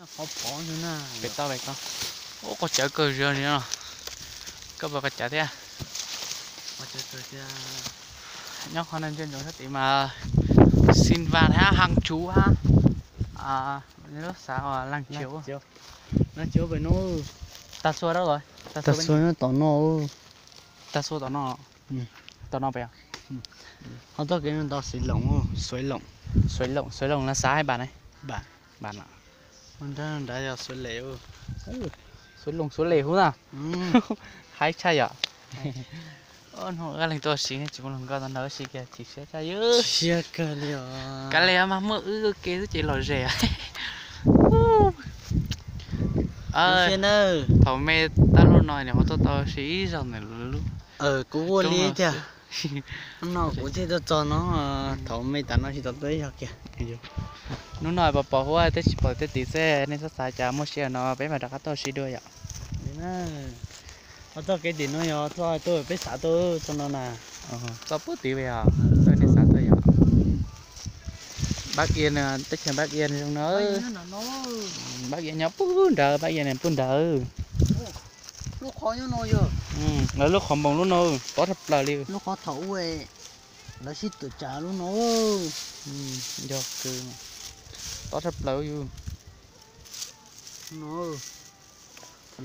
Qhov phov ntawd na. Pem toj pem toj. Ub, quaj cawv kawg li no. Koj puas quaj cawv thiab? Nyob qhov no ntsia ntsoov sab tid mas Sin Vaj hab Hang Chuv hab lub xav Laag Chiv. Laag Chiv pem no. Tag txhua dab los? Tag txhua nyob tom no. Tag txhua tom no. Tom no pem. Ho txoj kev no nto Xaiv Loos, Xaiv Loos. Xaiv Loos, Xaiv Loos Laag Xav hab Npam ne? Npam. Nrad yog Xaiv Les. Xaiv Loos Xaiv Les hub na. Haib tshaj yom. Hnub no leej tuaj siv tsis muaj hluas nkauj tau nrog wb siv kiag chim siab tshaj yom. Siab kawg li os. Kav liam mas muaj wb ua ke xwb ces lom zem. Thaum me tab lub no nws ho tuaj tau siv ib zaug ntawm lub. Kuv ua li tiag. Hnub no kuv thiaj tuaj txog no, thaum me tas no tsis tau tuaj ib zaug kiag. Hnub no pos pos huab teb tsis pom tej tid xwb, nej txhob xav cas, muaj sij hawm no peb mam rov qab tuaj sib dua yom. Ho txoj kev tim no yog txoj tuaj peb xav tuaj txoj no na. Txoj puag tid yog txoj nej xav tuaj yom. Npab Ia, teb chaws Npab Ia zoo no. Npab Ia nyob puag nrad, Npab Ia nyob puag nrad. Lub qhov nyob no yog. Lawv lub qhov npoos lub no tob tshaj plaws li. Lub qhov thaum ub lawv sib tuam tsav lub no. Yog kawg, tob tshaj plaws yus. No,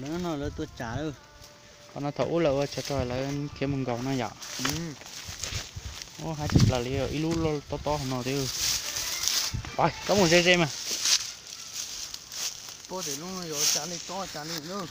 lawv no lawv tuam tsav. Qhov no thaum ub lawv ua tshav rog lawv khiav mus nkaus no yom. Ub, haib tshaj plaws li, ib lub loj tob tob hauv no thiab. Koj mus ze ze mas. Puag tim lub no yog tsav li tob tsav li lub.